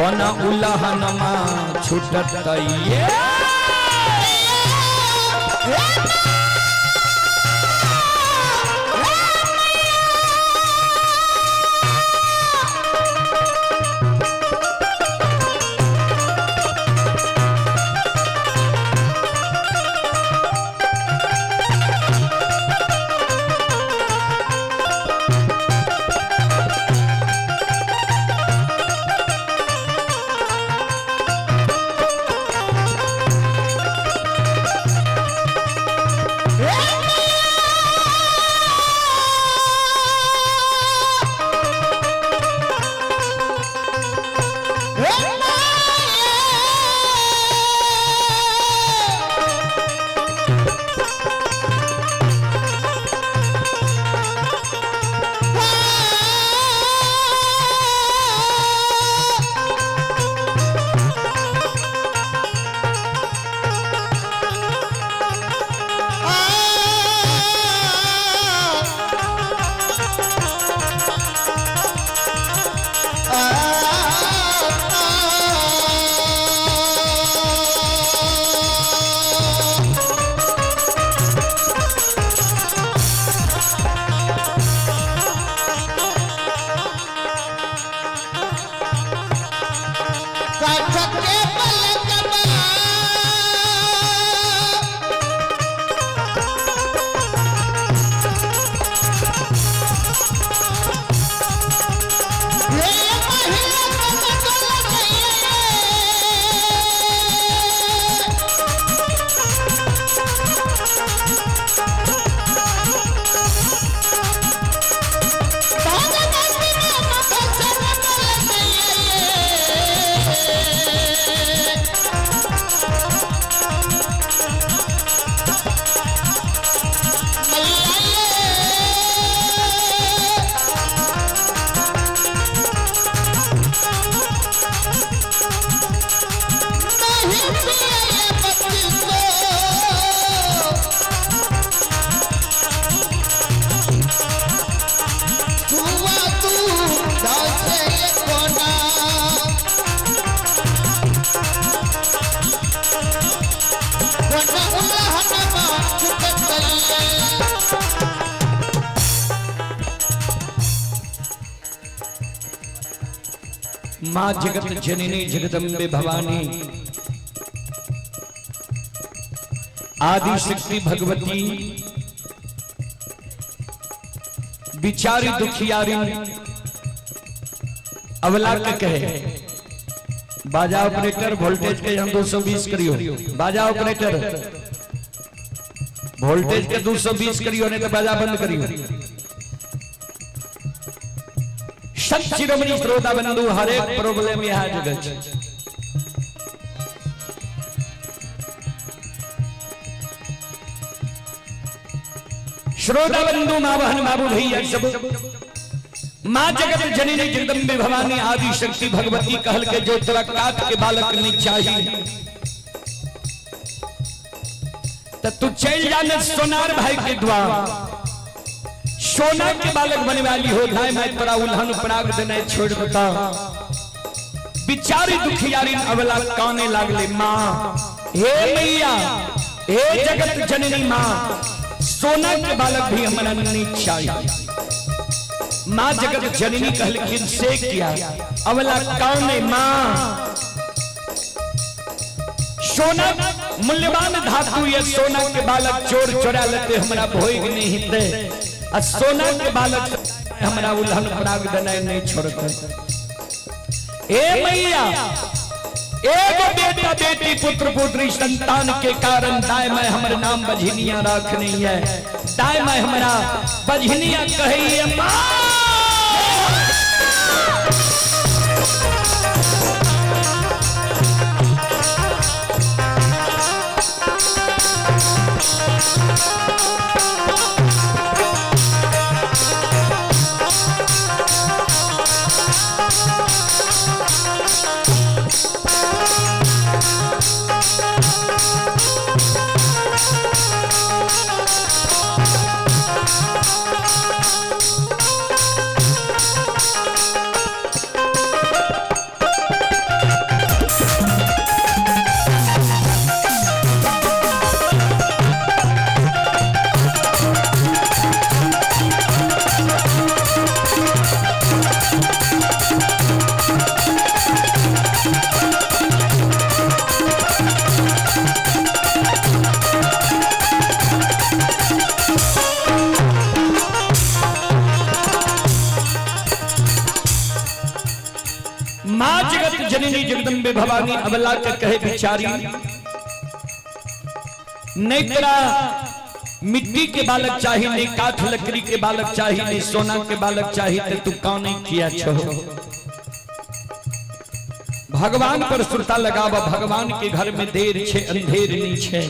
कोना उलहनमा छूटत ये। काठ के पलकबा हे महिला बदल गइले। भगवती नाम भजन बल गइले। माँ जगत जननी जगदम्बे भवानी आदि शक्ति भगवती बिचारी दुखियारी अवला के कहे बाजा ऑपरेटर वोल्टेज के हम 220 करियो। बाजा ऑपरेटर वोल्टेज के 220 करियो, नहीं तो बाजा बंद करियो। संत शिरोमणि श्रोता बंधु हर एक प्रॉब्लम यहाँ जगह छे। श्रोता बंधु माँ बहन बाबू भैया सब माँ जगत जननी जगदम्बे भवानी आदि शक्ति भगवती कहल के जो तोरा काट के बालक नहीं चाहिए तो तू चल जाने सोनार भाई के द्वार, सोना के बालक बने वाली हो धाय मैं तोरा उल्हन पराग देने छोड़ देता। बिचारी दुखियारी अवला काने लागले माँ हे मैया हे जगत जननी माँ सोना के बालक भी हमरा नहीं चाहिए। माँ जगत जननी कहलखिन से किया अवला काने माँ सोना मूल्यवान धातु ये सोना के बालक चोर चोरा लेते हमरा भोग नहीं हिते आ सोना के बालक हमरा उल्हन पराग देने नहीं छोड़ते। ए मैया एगो बेटा बेटी पुत्र पुत्री संतान के कारण दाय मैं हमर नाम बझनिया राख नहीं है, दाय मैं हमरा बझनिया कहिए माँ। माँ जगत जननी जगदम्बे भवानी अबला के कहे बिचारी, नहीं तोरा मिट्टी के बालक चाहिए, नहीं काठ लकड़ी के बालक चाहिए, नहीं सोना के बालक चाहिए, तो तू कौन नहीं किया छो। भगवान पर सुरता लगावा, भगवान के घर में देर छे अंधेर नहीं छे,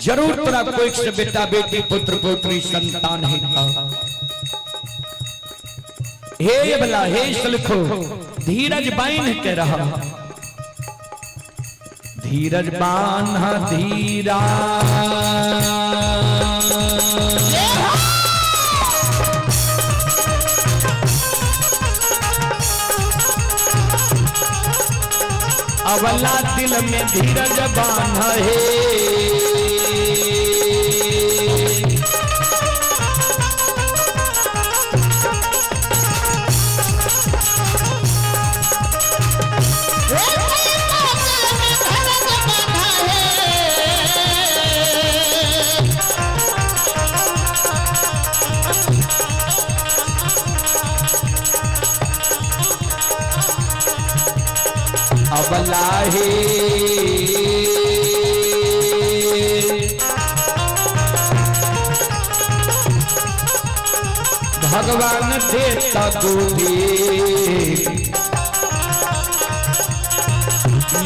जरूर तोरा कोई से बेटा बेटी पुत्र पुत्री संतान है। हे अबला हे सलखो, धीरज बांध के रहा, धीरज बांध धीरा, अबला दिल में धीरज बांध हे। अबला हे भगवान देता गोदी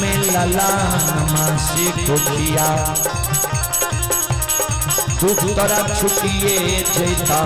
में लला मासी कोठिया, दुख तोरा छुटिए जैता।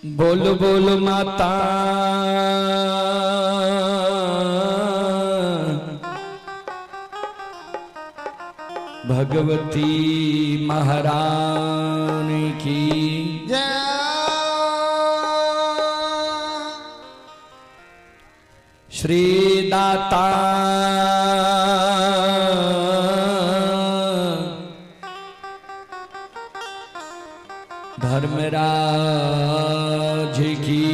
बोल बोल माता भगवती महारानी की जय। श्री दाता धर्मराज की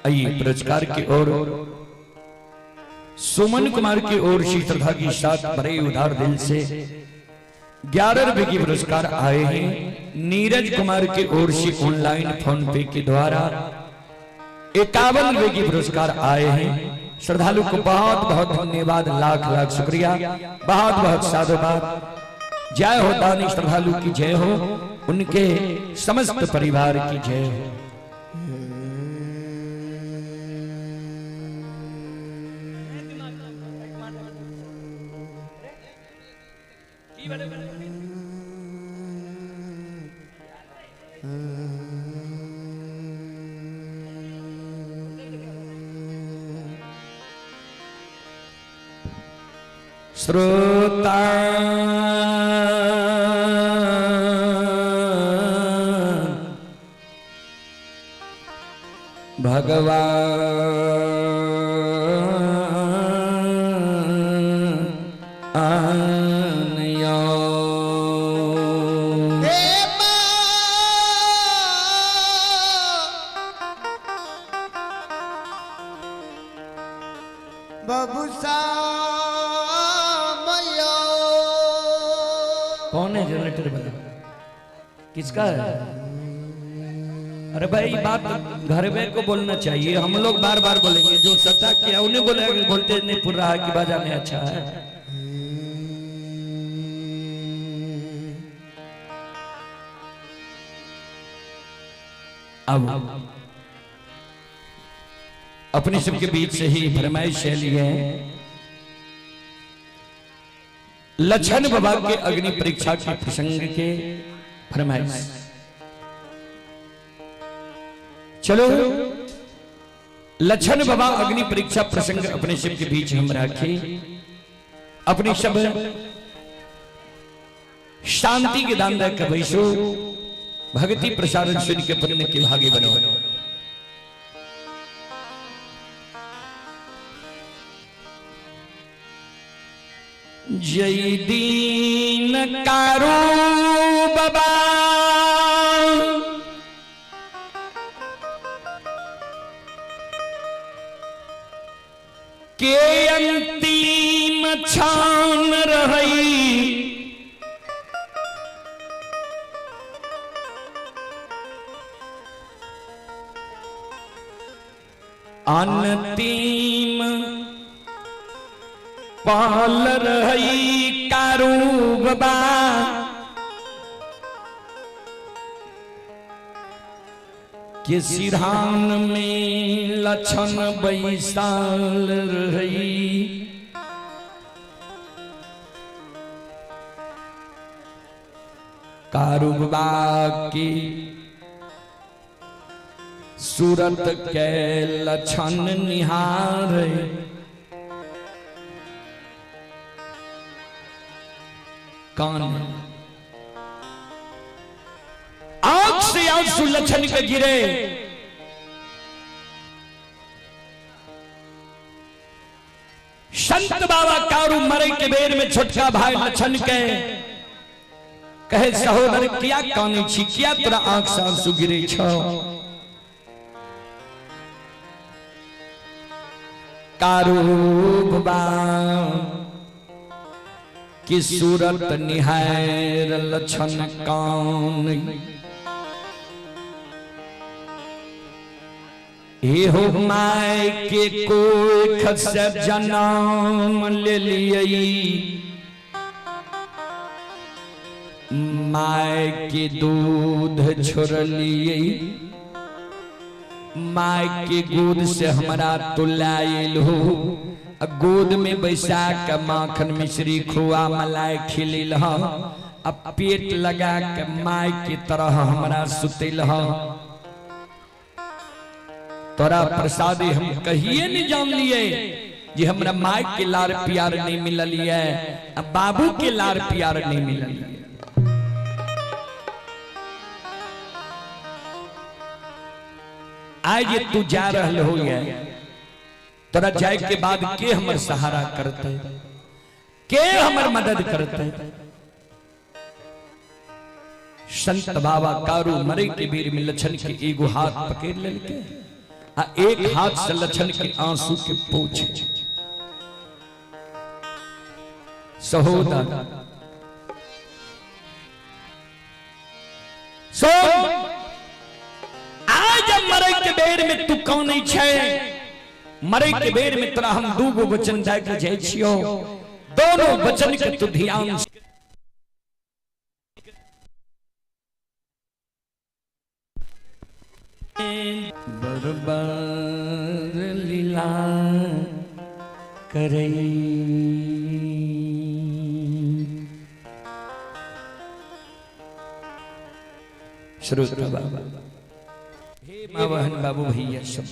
आइए पुरस्कार की ओर सुमन कुमार की ओर से श्रद्धा के साथ बड़े उदार दिल से 11 रुपए की पुरस्कार आए हैं। नीरज कुमार की ओर से ऑनलाइन फोन पे के द्वारा 51 रुपए की पुरस्कार आए हैं। श्रद्धालु को बहुत बहुत धन्यवाद, लाख लाख शुक्रिया, बहुत बहुत साधुवाद। जय हो दानी श्रद्धालु की जय हो, उनके समस्त परिवार की जय हो। श्रोता भगवान यो। हे माँ, बबुसा मैया। कौन है जनरेटर वाला? किसका है? अरे भाई बात घर में को बोलना चाहिए, हम लोग बार बार बोलेंगे। जो सच्चा किया उन्हें बोलेंगे, वोल्टेज नहीं पुर रहा है कि बजाने अच्छा है। अब अपने सबके बीच से ही फरमाइश शैली है लक्षण बाबा के अग्नि परीक्षा के प्रसंग के फरमाइश। चलो लक्षण बाबा अग्नि परीक्षा प्रसंग अपने शिव के बीच हम रखे। अपने सब शांति के दान दे बैसो, भक्ति प्रसारण सुन के पुण्य के भागी बनो। जय दीन कारू बाबा के अंतिम छान रही, अंतिम पाल रही कारू बाबा के सिरहान में लक्षण बैसाल रही। कारू बाबा की सूरत के लक्षण निहार, कान आंख से आंसू लक्षण के गिरे। संत बाबा कारू मरे के बेर में छोटका भाई लक्षण के कहे, सहोदर किया कानी छी, किया तोरा आंख से आंसू गिरे छो? कारू बाबा की सूरत निहार लक्षण कान, एहो my के कोई खस जन्म ले लियई, my के दूध छोड़ लियई, my के गोद से हमरा तुलायल हो, गोद में बैसा के माखन मिश्री खुआ मलाई खिलिल ह, अब पेट लगा के my के तरह हमरा सुतिल ह। तोरा प्रसादी हम कहिए नहीं जान लिए जे हमरा my के लार प्यार नहीं मिलल है, अब बाबू के लार प्यार नहीं मिलल है। आज ये तू जा रहल हो तोरा जाए के बाद के हमर सहारा करते, के हमर मदद करते? संत बाबा कारू मरे के बीर में लक्षण के एगो हाथ पकड़ लेलके आ एक हाथ से लक्षण के आंसू के पोछे। सहोदर सुन, आज जब मरे के के बेर में तू कौन छै? मरे के बेर में तोरा हम दूगो वचन दए के जाइ छियो, दोनों वचन के तू ध्यान से बर्बर लीला करै। श्रोता बाबा, हे माँ बहन बाबू भैया सब,